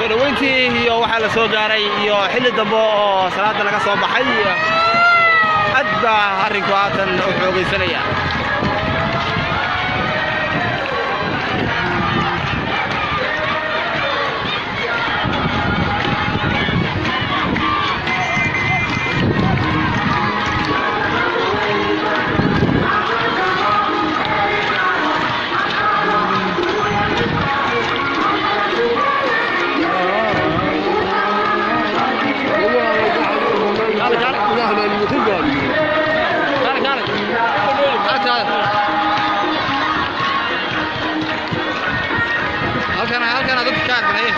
Dhaweyntii iyo waxaa la soo gaaray iyo xilli dambe oo salaada laga soo baxay, aad baa arrinku haatan u xoogaysanaya. Halkan dadka ka arkanay.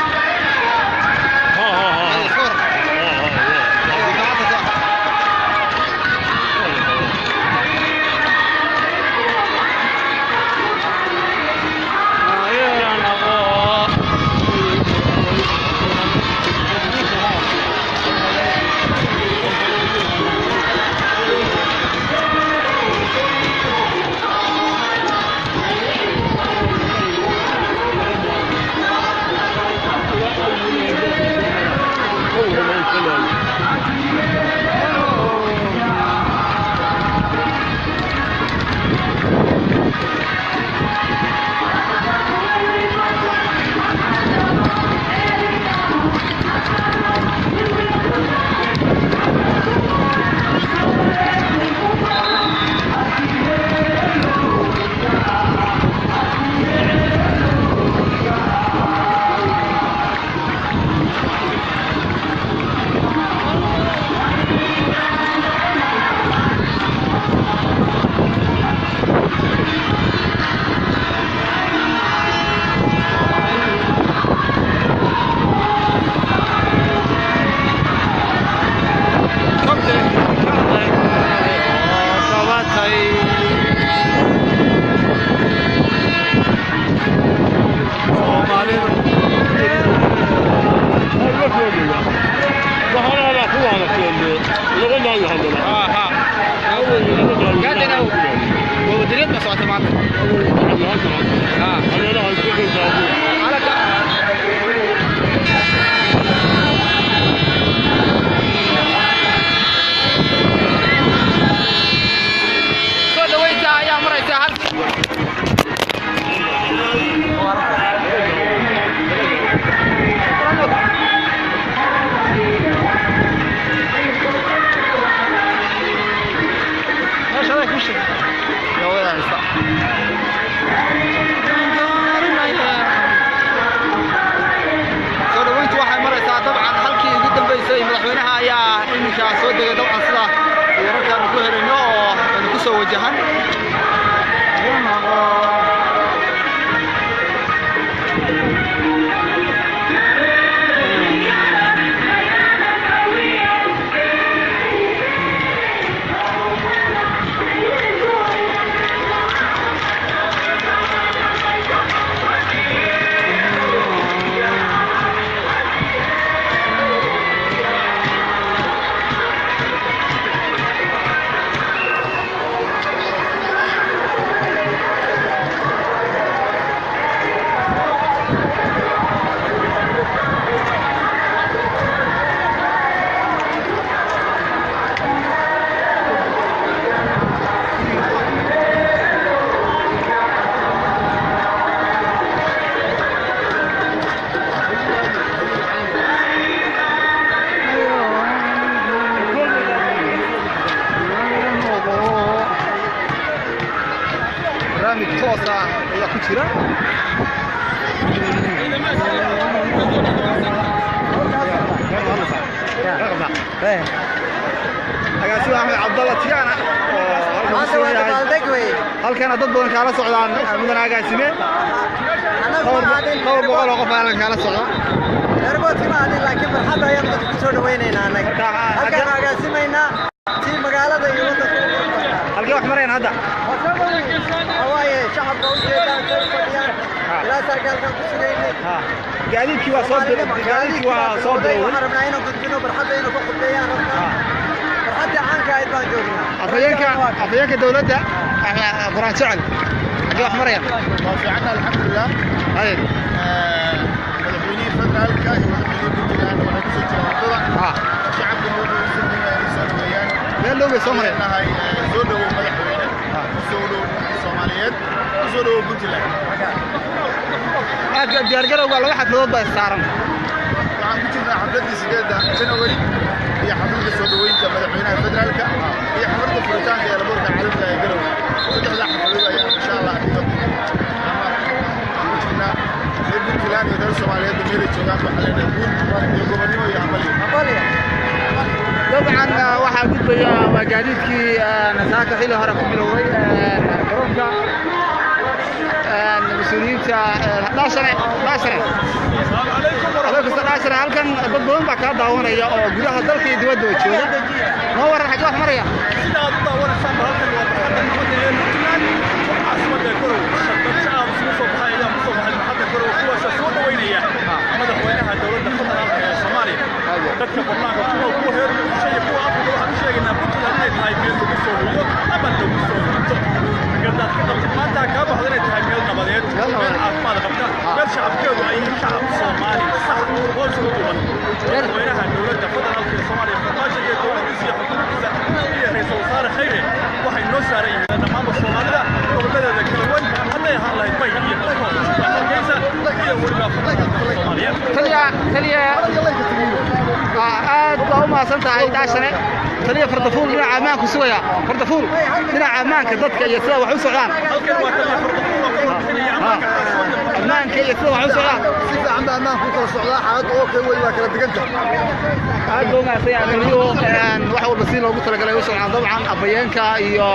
Soo dhaweyntu waxay maraysaa dabcan halkii ugu dambeysay. Madaxweynaha ayaa iminka soo degay, dabcan sida wararkaanu ku helayno oo aynu ku soo wajahan. Barnaamij toos ah ayaa ku jira. Agaasima Axmed Cabdalla Tiyaana oo halkan ku sugan yahay, halkana dad badan kaala socdaan. Mudan agaasime, dhowr boqol oo qof halkan kaala socda. Airportka ma aadin, laakiin farxadda ayaan dadka ku soo dhawaynaynaa annaga. Halkaan agaasimaynaa si magaalada iyo waddanka u qurux. Halkee wax marayaan hadda? Waxaa waaye shacabka u jeedaan soo fadhiyaan ilaa sarkaalkaan ku sugaynay. Gaadiidkii waa soo bilowday. Waxaan rabnaa inaan gudbino barxadda, inuu ka khudbeeyaan rabnaa. Barxaddii caanka ahayd baan joognaa. Afhayeenka dowladda Quraan Jecel, halkee wax marayaan? Waa fiicanna, alxamdulilah. Haye. Madaxweyne Madaxweynihii federaalka iyo madaxweynihii Puntland waxay kusoo jiraan waddada. Shacabkuna wuxuu u safraya inay soo dhaweeyaan. Meel dhow bay soo mareen. Leenahay soo dhawow madaxweyne, kusoo dhawow dhulkii Soomaaliyeed, kusoo dhawow Puntland. Aad diyaargarowga laba xafladood baa saaran. Waxaan ku jirnaa xafladdii 8 Janawari iyo xafladda soo dhaweynta madaxweynaha federaalka iyo xafladda furitaanka ee airportka caalamka ee Garowe. Saddexdaa xafladood ayaa insha Allah ama ku jirnaa. Reer Puntland iyo reer Soomaaliyeedba meelay joogaan waxaa leenahay guul iyo gobonnimo iyo hambalyo. Dabcan waxaa gudbaya waa gaadiidkii saaka xilli hore ku bilowday garoonka mas-uuliyiinta. Dhaashane, dhaashane, alaykum dhaashane. Halkan dad badan baa kaa daawanaya oo gudaha dalka iyo dibadda jooga. Noo waran, xagee wax maraya? Sida aad u daawanaysaan, halkan waa barxadda nabadda ee Puntland, caasimadda Garowe. Dad shacab isugu soo baxay ayaa kusoo baxay barxadda Garowe, kuwaasoo soo dhaweynaya madaxweynaha dowladda federaalka ee Soomaaliya. Dadka barnaamijka ku nool, kuwa reer Muqdisho iyo kuwa Afrika, waxaan u sheegaynaa Puntland inay tahay meel lagu soo hoyo ama lagu soo hinto. Fikradaad ka qabtid maanta kaa baxdo inay tahay meel nabadeed, meel caafimaad qabta, meel shacabkeedu ay yihiin shacab Soomaali sax oo isku duuban. Madaxweynaha dowladda federaalka ee Soomaaliya Farmaajo iyo dowladdiisa iyo xukuumaddiisa iyo ra'iisul wasaare Khayre waxay noo saaran yihiin dhammaanba Soomaalida gobolladeeda kala duwan, hadday ahaan lahayd Bay iyo Dalkood, Hargeysa iyo weliba federaalka Soomaaliyeed. Taliya, taliya, aad baa u mahadsan tahay dhaashane. Taliya Fardafuul dhinaca ammaanku sugaya, Fardafuul dhinaca ammaanka dadka iyo sida wax u socdaan. Halkan waa taliya Fardafuul oo ka warbixinaya ammaanka caasimadda. Ammaanka iyo sida wax u socdaan. Si fiican baa ammaanku u kala socdaa, xaaladda oo kale wey, waa kala degan tahay. Aad baa u mahadsan yahay taliyuhu. Wax walba si loogu talagalay u socdaan dabcan. Afhayeenka iyo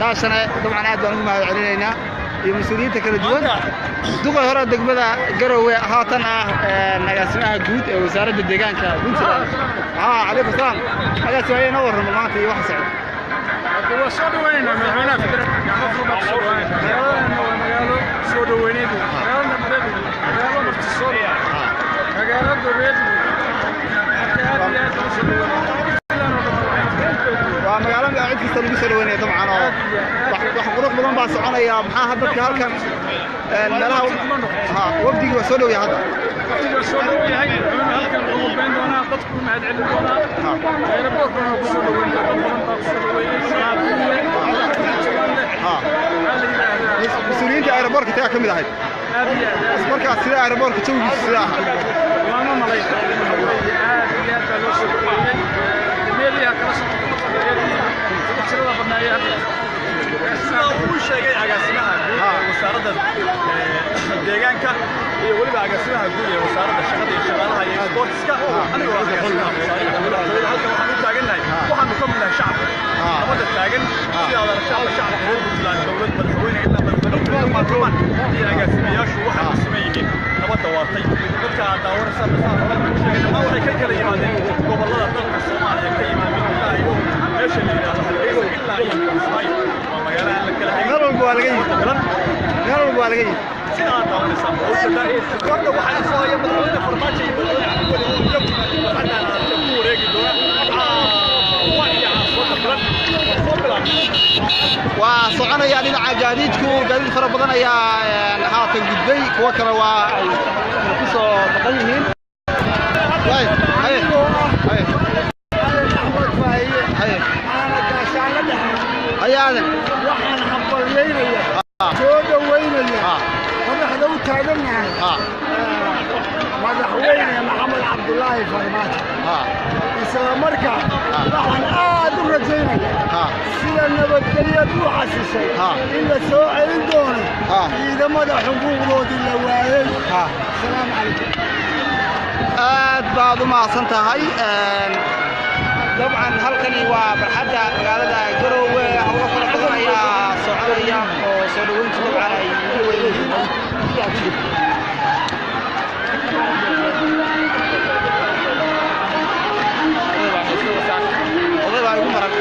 dhaashane dabcan aad baan ugu mahad celinaynaa iyo mas-uuliyiinta kala duwan. Duqa hore degmada Garowe, haatan ah agaasimaha guud ee wasaaradda deegaanka Puntland. Calaykum salaam agaasima, ayaa inoo warramo maanta iyo waxa socda. Waa soo dhaweynaynaa madaxweynaha federaalka, gacmo furan baa kusoo dhaweynaa. Magaaladana waa magaalo soo dhaweyneed wey, magaalo nabadeed wey, magaalo martisoor wey, magaalo gobeed wey. Marka aad iyo aad baan usoo dhaweynaa Puntland oo dhan waxay Waa magaalo cid kasta lagu soo dhaweynaya dabcan, oo wax qurux badan baa soconaya. Maxaa hadda dadka halkan meelaha ha wafdigii waa soo dhow yahay hadda? Waqtiga soo dhow yahay, wuxuuna halkan ugu qudbayn doonaa dadku, u mahad celin doonaa. Airportkana waa kusoo dhaweyn, dad badan baa kusoo dhaweeyey, salaadiin leh, duwan leh. Waxaa la yidhaahdaa Mas-uuliyiinta airportka tagaa ka mid ahayd. Aad iyo aad. Markaas sida airportka jawigiisu sida ahaa? Lama malayn, aad iyo aad baa loo soo dhaweeyey. Meeliha kala socota ugu tirada badnaayay hadda. Sida uu sheegay agaasimaha guud ee wasaaradda deegaanka iyo weliba agaasimaha guud ee wasaaradda shaqada iyo shaqaalaha iyo sportska, anigoo agaasimaha wasaaradda madaxtooyada halkan waxaan u taagannahay, waxaanu ka mid nahay shacabka nabadda taagan. Sidaad aragtaan, shacabka reer Puntland, dowlad, madaxweyne ilaa madaxweyne, baarlamaan iyo agaasimayaashu waxay u siman yihiin nabadda waartay. Dadka aad daawanaysaan masaa hore ku sheegay, dhammaan waxay ka kala yimaadeen gobollada dalka Soomaaliya, ka yimaadeen ilaa iyo meesha la yidhaahdo Hargeysa ilaa iyo Kismaayo. Waa magaalo aan la kala xigin. Meel walba waa laga yimi, meel walba waa laga yimi. Sida aad daawanaysaan hawshada goorta waxaa soo haya madaxweyne Farmaajo iyo madaxweyne Cabdiweli oo iyagu waxaana ku wareegi doona caawa iyo caasimadda filan waa soo bilaabmay. Waa soconaya dhinaca gaadiidku, gaadiid fara badan ayaa haatan gudbay, kuwo kale waa ay ku soo baqan yihiin. Waay, haye haye haye haye aadan. Waxaan hambalyaynaya, soo dhaweynaya, madaxda u taagannahay madaxweyne Maxamed Cabdulaahi Farmaajo. Isla markaa waxaan aad u rajaynaya sida nabadgelyad u xasishay in la soo celin doono ciidamada xuquuqdoodii la waayey. Asalaamu calaykum. Aad baad u mahadsan tahay. Dabcan halkani waa barxadda magaalada Garowe. Howlo fara badan ayaa soconaya oo soo dhaweyntu dabcan ay ugu weyn yihiin. Oday baa igu maran.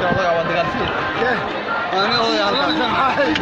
Odaga waa dagaalsan. Waa nin odaya halkan.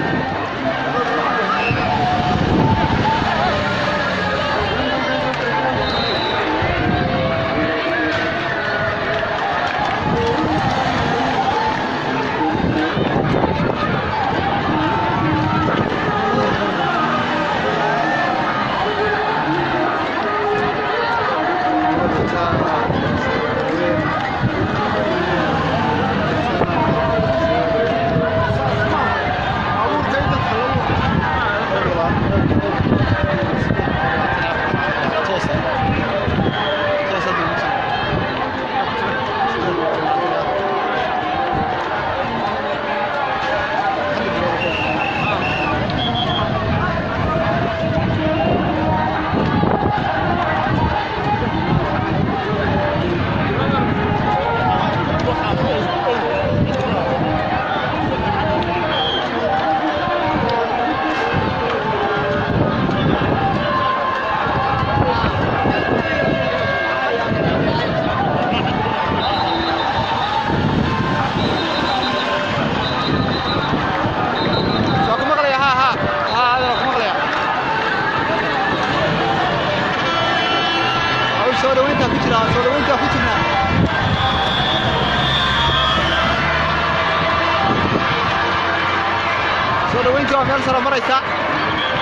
sare maraysa.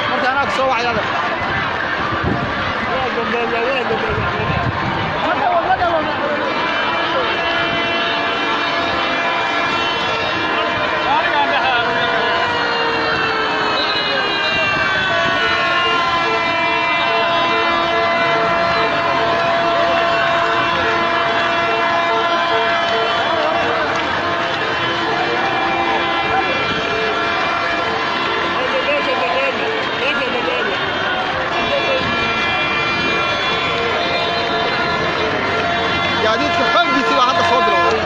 Marka anaa ku soo wacay adeer. Gaadiidka xooggiisii baa hadda soo bilowday.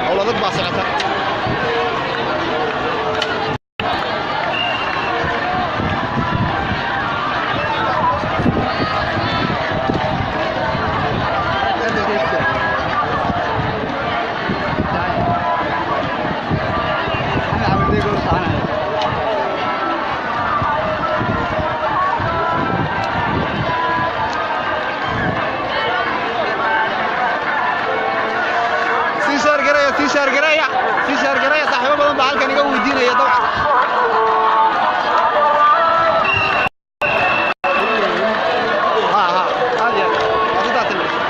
Hawl adag baa socota. Sii shaargareeya, sii shaargareeya, sii shaargareeya. Saaxiibo badan baa halkan iga weydiinaya dabcan. Ha ha, aad iyo aad waa sidaa tilmaantay.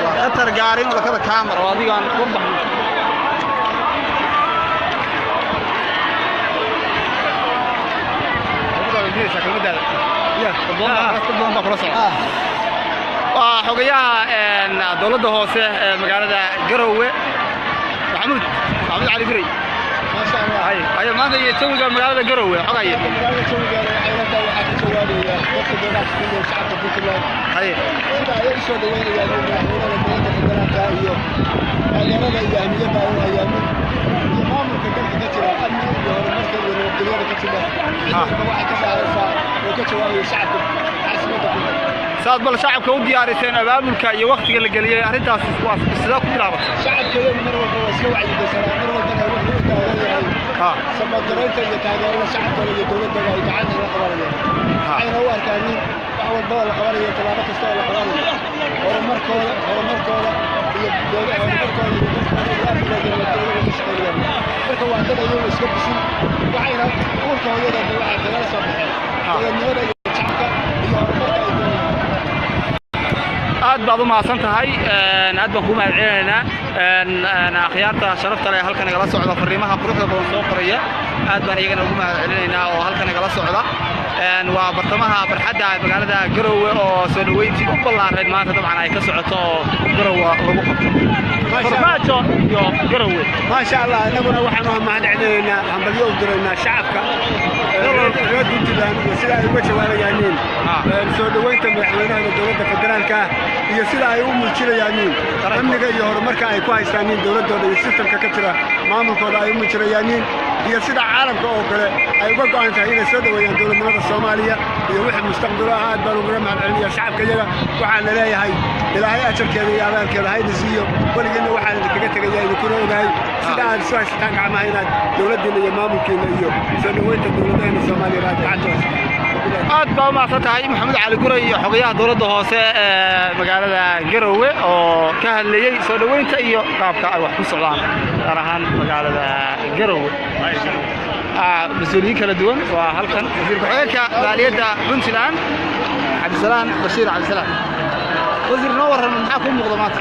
Waa khatar gaari inuu lakada kaa maro adigaan u baxno. Waa xogayaha dowladda hoose ee magaalada Garowe, Maxamuud Maxamuud Cali Gurey. Hay hay, maanta iyo jawiga magaalada Garowe xogaye. Magaalada jawigeeda waxay la tahay waxaa ka jawaabaya dadka deegaanka ku nool, shacabka Puntland, haye sida ay u soo dhaweynayaan madaxweynaha dowladda federaalka iyo taageerada iyo ahmiyadda ay u hayaan iyo maamulka dalka ka jira, amni iyo horumarka iyo nabadgelyada ka jira. Ciidanka waxay ka saaraysaa oo ka jawaabaya shacabka caasimadda ku nool. Saad bal shacabka u diyaariseen, abaabulka iyo waktiga la geliyey arrintaas waa sidee ku bilaabatay? Shacabka iyagu mar walba waa iska wacyigesanaa, mar walbana wuxuu u taagan yahay samodgaraynta iyo taageerada shacabkooda iyo dowladdooda ay gacanta la qabanayaan. Waxayna u arkaan in wax walba oo la qabanayo, tallaabo kasta oo la qabanayo, horumarkooda iyo horumarkooda iyo dadkooda iyo amnigooda iyo nabadgelyada ka shaqeynayaan. Marka waa dad iyagu iska bisin, waxayna uurka hooyadoodba waxay kagala soo baxeen dowladnimada iyo shacabka iyo horumarka ay doonayaan. Aad baad u mahadsan tahay, aad baan kuu mahad celinaynaa. Akhyaarta sharafta leh halkan nagala socda, fariimaha quruxda badan soo qoraya, aad baan iyagana ugu mahad celinaynaa oo halkan nagala socda. Waa bartamaha barxadda magaalada Garowe oo soo dhoweyntii u ballaareed maanta dabcan ay ka socoto oo Garowe lagu qabto Farmaajo iyo Garowe. Maasha Allah, innaguna waxaanu mahad celinaynaa, hambalyo u diraynaa shacabka reer Puntland iyo sida ay uga jawaabayaaniin soo dhoweynta madaxweynaha dowladda federaalka iyo sida ay u muujinayaaniin amniga iyo horumarka ay ku haystaaniin dowladdooda iyo sistamka ka jira maamulkooda ay u muujinayaaniin iyo sida caalamka oo kale ay uga go'an tahay inay soo dhoweeyaan dowladnimada Soomaaliya iyo wixii mustaqbalo ah. Aad baan ugaga mahad celinaya shacabka iyaga. Waxaan la leeyahay Ilaahay ajarkeeda iyo abaalkeeda hayna siiyo. Weligiinna waxaan idinkaga tegaya idinkuna ogahay sida aad isu haysataan gacmaha inaad dowladdiinna iyo maamulkiinna iyo soo dhoweynta dowladaheenna Soomaaliya aad gacanta haysataan. Aad baa u mahadsan tahay Maxamed Cali Guray iyo xogayaha dowladda hoose ee magaalada Garowe oo ka hadlayey soo dhoweynta iyo qaabka ay wax ku socdaan gaar ahaan magaalada Garowe. Mas-uuliyiin kala duwan waa halkan, wasiir ku-xigeenka maaliyadda Puntland Cabdisalaan Bashiir Cabdisalaan. Wasiir, noo warran, maxaa kuu muuqda maanta?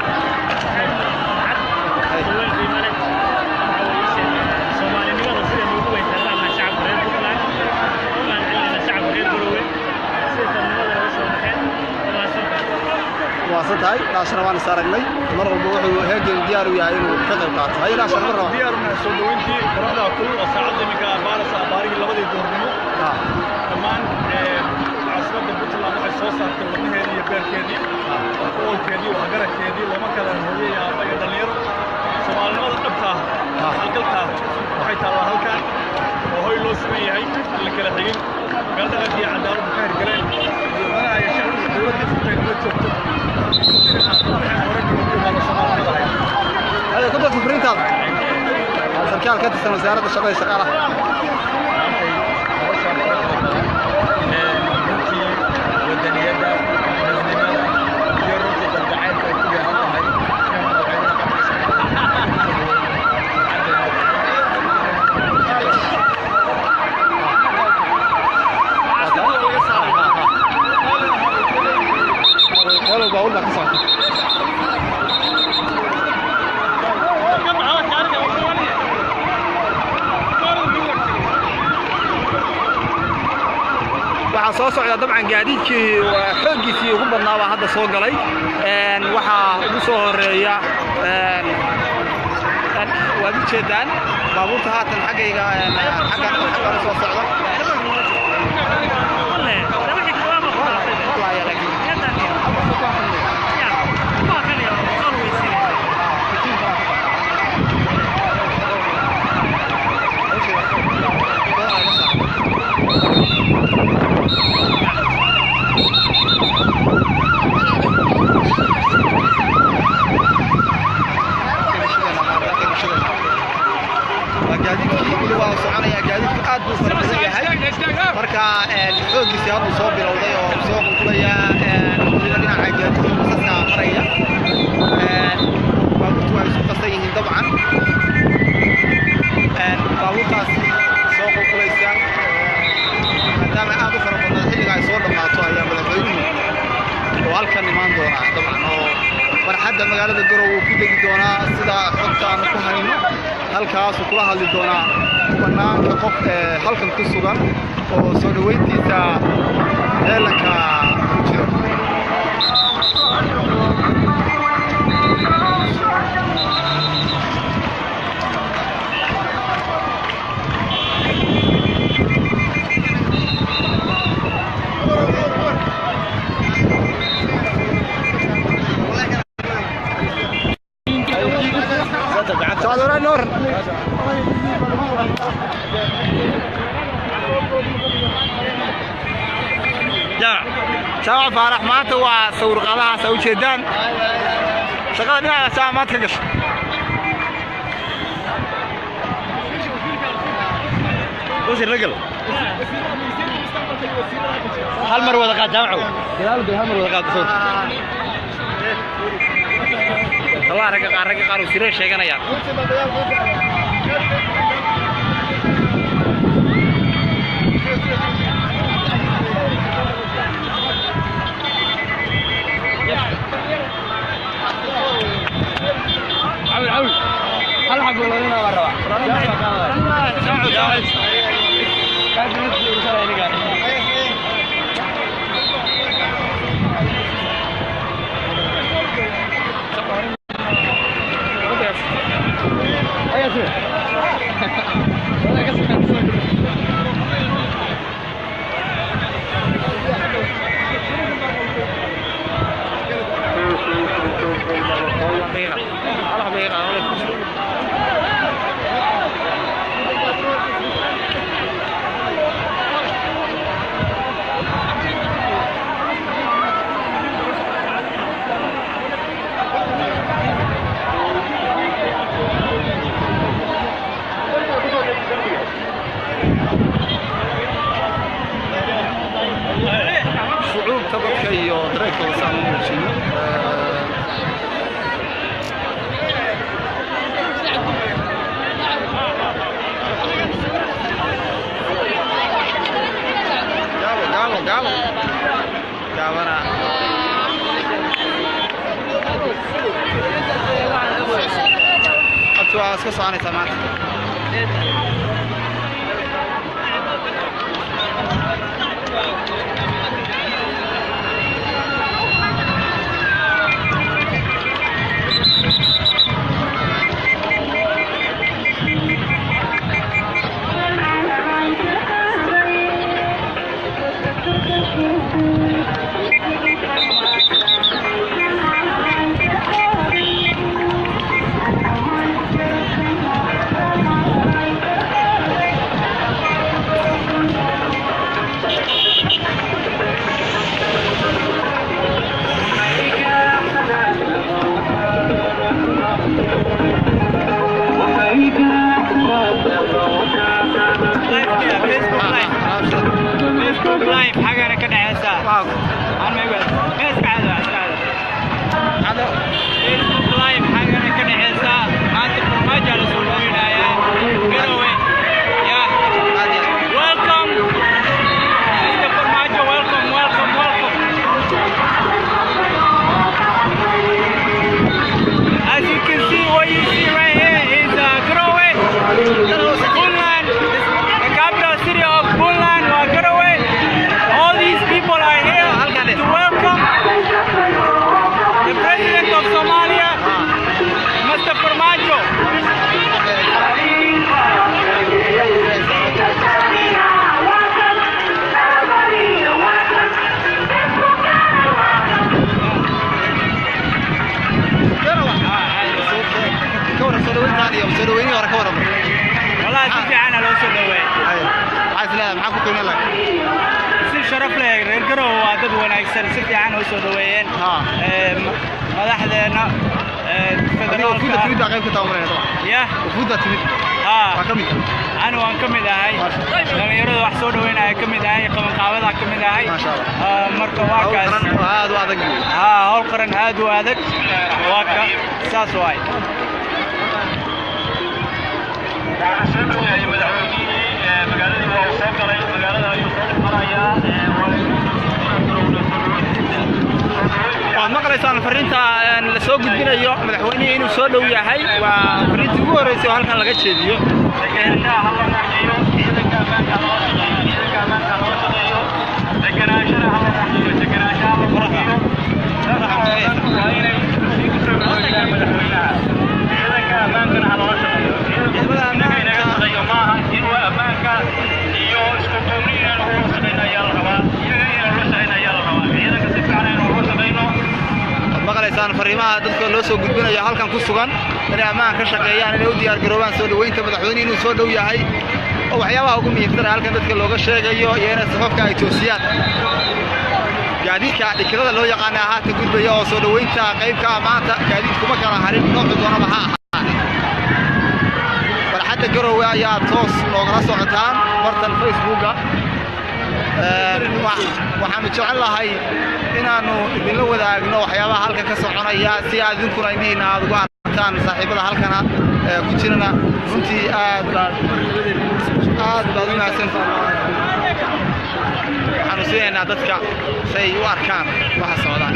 Soomaalinimada sida noogu weyn haddaan nahay shacabka reer Puntland. Puntland Dhaashana waan is aragnay, mar walba wuxuu heegan diyaar u yahay inuu ka qayb qaato. Haye Dhaashana, mar raba diyaaruna soo dhaweyntii qoraxda kulul oo saacadda iminka baarasa abaarihii 2dii duhurnimo. Dhammaan caasimadda Puntland waxay soo saartay wadnaheedii iyo beerkeedii, oolkeedii, waxgaradkeedii, looma kala hooye iyo aabba iyo dhallinyaro. Soomaalinimada dhabta ah, halgalta ah, waxay taallaa halkan oo hoy loo siman yahay, aan la kala xigin, meel dhaqanka iyo cadaaladdu ka hirgaleen, madaxweynaha iyo shacabka dowladda furtay nala joogto. Waxaan hore kaga qaado soomaalinimada ahayd. Haye, ku darso fariintaada. Waa sarkaal ka tirsan wasaaradda shaqada iyo shaqaalaha. Runtii wadaniyadda, midnimada iyo runtii daljacaylka ay ku dheehan tahay inaan madaxweynaha qaranka Soomaaliya. Meel walba hawl baa ka socota. Waxaa soo socda dabcan gaadiidkii xooggiisii ugu badnaa baa hadda soo galay. Waxaa ugu soo horeeya, waad u jeedaan baabuurta haatan xaggayga xaggan xaggan u soo socda. Wallaahi, laakiin waa gaadiidkii weli waa soconaya. Gaadiidku aad buu fara badan yahay. Marka xooggiisii hadduu soo bilowday oo soo qulqulaya. Weliba dhinaca gaadiidka basaska maraya, baabuurtu waa isku qasan yihiin dabcan. Baabuurtaas soo qulqulaysa maadaama aad u fara badnayd, xilliga ay soo dhammaato ayaa madaxweynuhu oo halkan imaan doonaa dabcan, oo barxadda magaalada Garowe uu ku degi doonaa sida xogta aanu ku hayno. Halkaasuu kula hadli doonaa kumanaanka qof ee halkan ku sugan oo soo dhoweyntiisa heelanka ku jira. Socdora Noor. Jaamac Faarax maanta waa sawir qaadahaas aa ujeedaan. Shaqada dhinaca jaamac maanta ka gashay. Wasiir la gal. Hal mar wada qaad jaamacow. Gadaal gal, hal mar wada qaad sawir. Talaa ragga qaar wasiirada sheeganayaan. Cawil cawil. Hal xag wala inaa waa rabaa. Jaamac. Kaas nafsi urusada iniga. Shucuubta dadka iyo dareenkooda saan u muujino. Gaabo gaabo gaabo gaabana. Abti, waa iska soconaysaa maanta. Facebook live xagana ka dhacaysa. Aan ma igu iska caado iska caado. Facebook live xagana ka dhacaysa. Maanta Farmaajo la soo dhaweynayaa. Garowe. Yeah. Welcome. Mr. Farmaajo, welcome, welcome, welcome. As you can see, what you see right here is Garowe. Puntland, the capital city of Puntland, Garowe. All these people are here to welcome the president of Somalia, Mr. Farmaajo. Ka waran soo dhaweyntaan iyo soo dhaweynihii hore ka waran? Wallahi si fiican loo soo dhaweeyay. Maxaa is leedahay, maxaa ku qiimeyn lahayd? Si sharaf leh, reer Garowe waa dad wanaagsan, si fiican u soo dhaweeyeen. Madaxdeena Adiga wafuudda timid baa qayb ka tahay umalayna dabcan. Yeah. Wafuudda timid. Waa ka mid tahay. Ani waan ka mid ahay. Dhalinyarada wax soo dhaweynaya ka mid ahay, qabanqaabada ka mid ahay. Maasha Allah. Marka waa Hawl kaas. qaran oo aad u adag weeye. Hawl qaran aad u adag. Waa ka saas waay. Waad maqlaysaan fariinta la soo gudbinayo madaxweynihii inuu soo dhow yahay. Waa fariintii ugu horreysay oo halkan laga jeediyo. Waad maqlaysaan fariimaha dadka loo soo gudbinayo halkan ku sugan inay ammaan ka shaqeeyaan, inay u diyaar garoobaan soo dhoweynta madaxweyne inuu soo dhow yahay, oo waxyaabaha ugu muhiimsan ee halkan dadka looga sheegayo iyo inay safafka ay toosiyaan. Gaadiidka dhikirada loo yaqaana haatan gudbaya oo soo dhoweynta qaybka ah maanta gaadiid kuma kala harin, noocu doonaba ha ahaade. Barxadda Garowe ayaa toos noogala socotaan bartan Facebooka. Waxaanu jecel lahay inaannu idinla wadaagno waxyaabaha halkan ka soconaya si aad idinkuna indhihiina aad ugu aragtaan. Saaxiibada halkana ku jirana runtii aad baad u mahadsantahay. Waxaanu siinaynaa dadka si ay u arkaan waxa socdaan.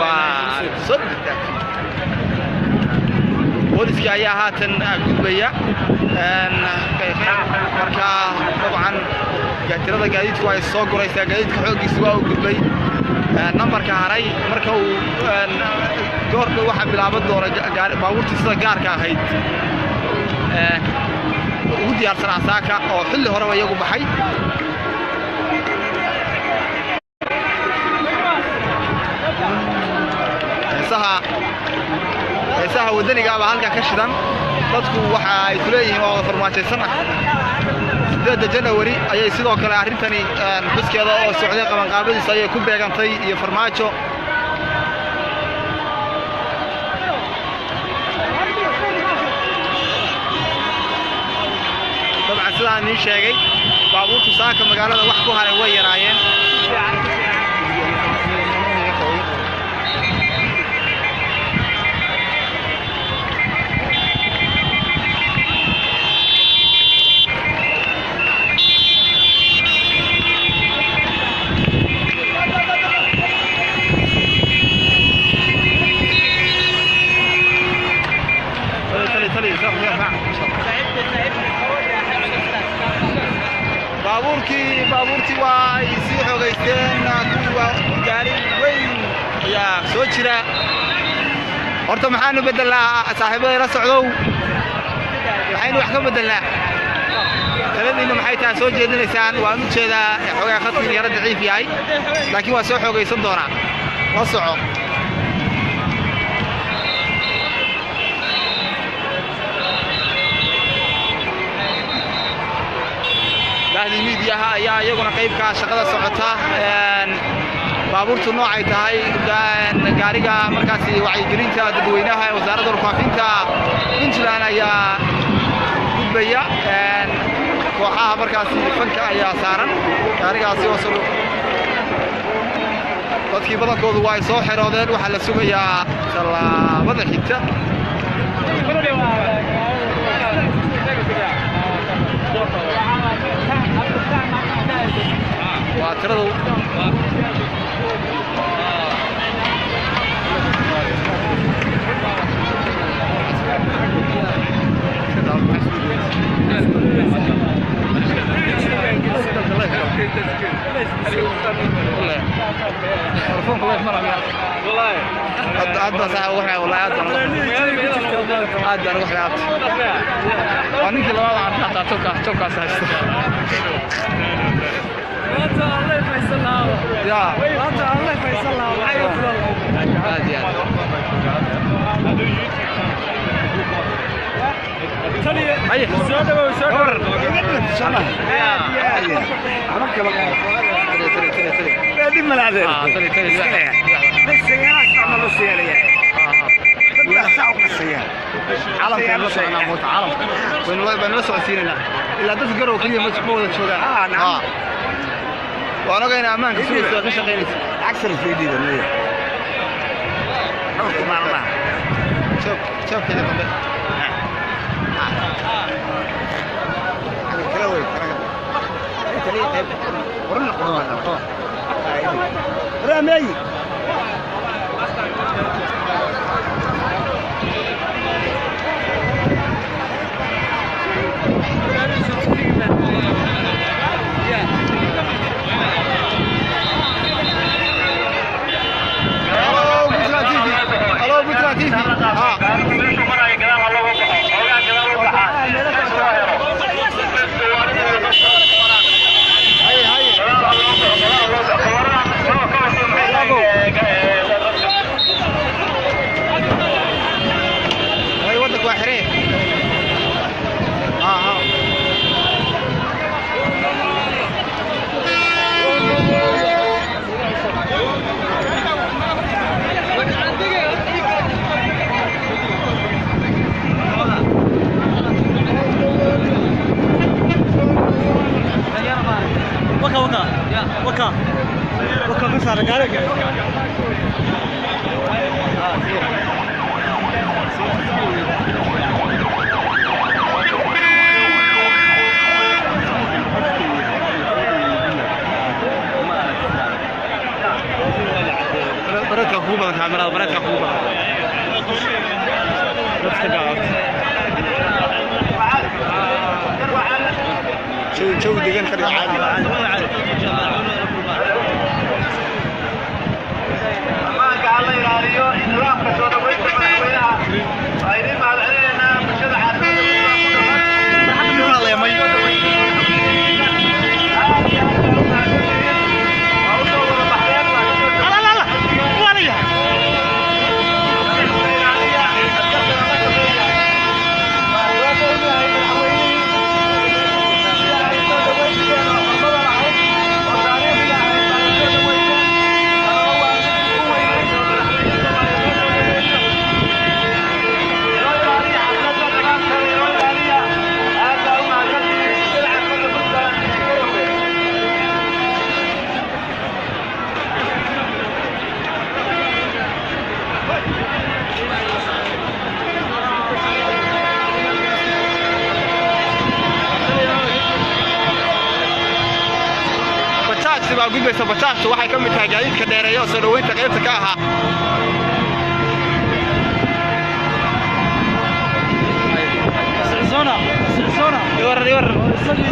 Waa soo dhigtaa. Booliskii ayaa haatan gudbaya. Marka dabcan tirada gaadiidku ay soo guraysaa, gaadiidka xooggiisu waa uu gudbay nambarka haray. Marka uu goor dhow waxaa bilaaban doona baabuurtii sida gaarka ahayd ugu diyaarsanaa saaka oo xilli horeba iyagu baxay. Heesaha waddanigaabaa halkan ka shidan. Dadku waxa ay ku leeyihiin waa wada farmaajaysan ah. 8 Janawari ayay sidoo kale arrintani xuskeeda oo socday qabanqaabadiisa ayay ku beegantay iyo Farmaajo. Dabcan sidaan idiin sheegay, baabuurtu saaka magaalada wax ku haray way yaraayeen. Baabuurtii waa ay sii xoogaysteen, kuwa gaari weyn ayaa soo jira. Horta maxaanu beddelnaa saaxiibada la socdow? Maxaynu wax ka beddelnaa? Taladiinna maxay tahay soo jeedinaysaan? Waan u jeedaa xoogaa khadkiin yaro daciif yahay, laakiin waa soo xoogaysan doonaa, la soco. Bahdii miidiyaha ayaa iyaguna qaybka shaqada socota. Baabuurtu noocay tahay, gaariga markaasi wacyigelinta dadweynaha ee wasaaradda warfaafinta Puntland ayaa gudbaya. Kooxaha markaasi fanka ayaa saaran gaarigaasi oo soo dadkii badankoodu waa ay soo xiroodeen. Waxaa la sugayaa tallaabada xigta. Waa tiradu Baynu la socodsiinaynaa ilaa dadka Garowe keliya ma wada joogaan. Waan ogaynaa ammaanka sugaysa ka shaqaynaysa. Jeebkeeda dambe. رامي Hello, Puntland TV. Hay waddanku waa xireen. Waka waka waka waka ka saar gaariga. Baradka kugu badan kaamirada, baradka kugu badan. Dadka gaabta. Jawi degan ka dhig caadi. Ammaanka ha la ilaaliyo nidaamka soo dhaweynta madaxweynaha. Waa idiin mahadcelinaynaa bulshada caasimada aad iyo aad baa u mahadsantihiin. Waa u soo wada baxdeen, waa ka soo ilaaliya askartana la shaqeeya. Waa loo ogyahay madaxweynihii sida ay soo dhaweynteen oo xurmada lahayd oo taariikhiga ahayd baa soo dhaweyseen. Tanoo waa mid u weyneyd oo madaxweyne Soomaaliya soo dhaweynayso. Inoo ilaaliya xafladda nidaamkada, inoo ilaaliya. Aad baa u mahadsantihiin bulshada caasimada Puntland ee Garowe. Bajaajti baa gudbaysa. Bajaajtu waxay ka mid tahay gaadiidka dheereeya oo soo dhaweynta qaybta ka ahaa.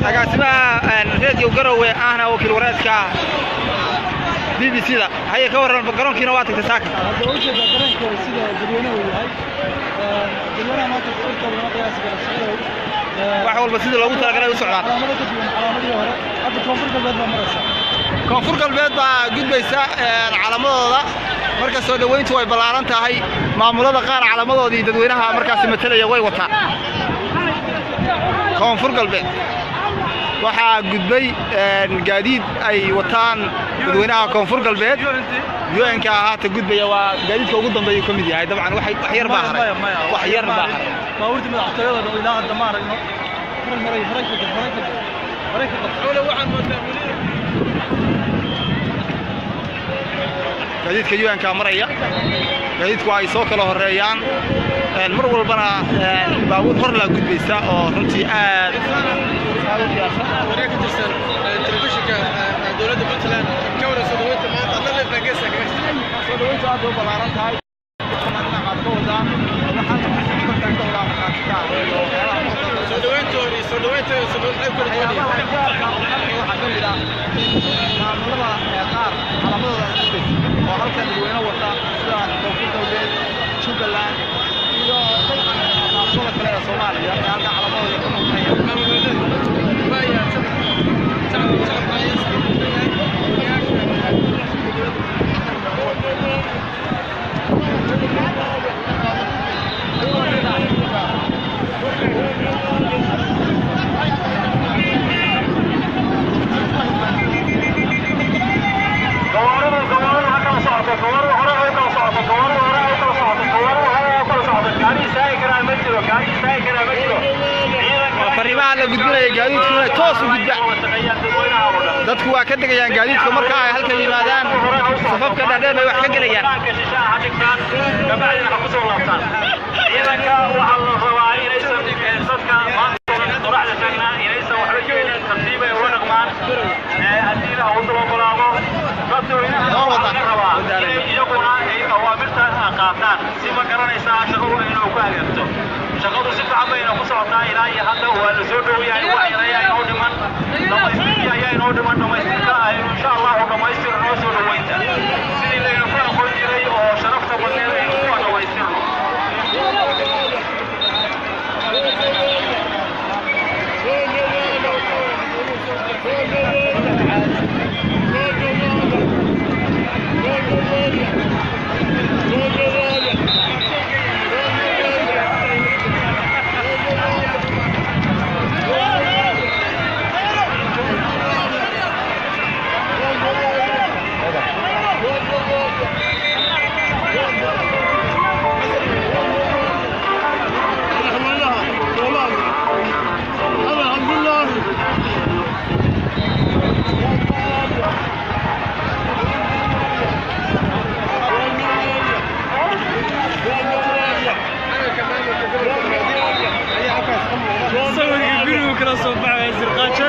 Agaasimaha Radio Garowe ahna wakiil wareedka BBC-da, haye ka warran, garoonkiina waa tagtay saaka. Hadda u jeedaa dareenka sida dadweynaha uu yahay. Dadweynaha maanta urtooda lama qiyaasi karo socdow. Wax walba sidii loogu talagalay u socdaan. Calaamado ka duwan calaamadihii hore. Hadda Koonfur Galbeed baa maraysa. Koonfur Galbeed baa gudbaysa calaamadooda. Marka soo dhaweyntu way ballaaran tahay. Maamulada qaar calaamadoodii dadweynaha markaasi matalaya way wataan. Koonfur Galbeed waxaa gudbay gaadiid ay wataan dadweynaha Koonfur Galbeed. UN-ka haata gudbaya waa gaadiidka ugu dambeeya ka mid yahay. Dabcan wax yar baa haray, wax yar baa haray. Baabuurtii madaxtooyada dhow ilaa hadda ma aragno. Gaadiidka UN-ka maraya, gaadiidku ay soo kala horeeyaan, mar walbana baabuur hor laa gudbaysa oo runtii aad aad u diyaarsan. Waryaa ka tirsan telefishinka dowladda Puntland, ka waran soo dhaweynta maanta adna leefna geeska kaga jirta? Soo dhaweyntu aad bay u ballaaran tahay, dhinacaad ka wadaa, waxaad kortaan ka wadaa markhaatida iyo waxyaalaha. Soo dhaweyntoodii soo dhaweynta soo dhaweynta kala duwan waxyaabaha gaarka ah oo halkan waxaa ka mid ah in maamulada qaar calaamadooda aad arkaysa oo halkan dadweyne wata, sida Koonfur Galbeed, Jubbaland iyo dabcan maamulada kale ee Soomaaliya ee halkan calaamadooda ka muuqanaya. Fariimaha la gudbinaya gaadiidku inay toos u gudbaan, dadku waa ka degayaan gaadiidka marka ay halkan yimaadaan, safafka dhaadheer bay wax ka gelayaan. Ciidanka waxaa la rabaa inaysan dadka maanta qoraxda taagnaa inaysan waxba keenin, tartiib ay ula dhaqmaan haddii la awood loo ogolaado. Dadweynaha waxaa laga rabaa inay iyaguna ay awaamirta qaataan si ma garanaysaa shaqadu inuu ku hagaagto. Shaqadu si fiican bayna ku socotaa ilaa iyo hadda, waa la soo dhow yahay, wax yar ayaa inoo dhiman, dhamaystirkii ayaa inoo dhiman. Dhamaystirka aynu insha Allahu dhamaystirno soo dhoweynta sidii laynu ku aqoon jiray oo sharafta badneed aynu ku dhamaystirno. Sawirka gurigu kala soo baxaya sirqaajo.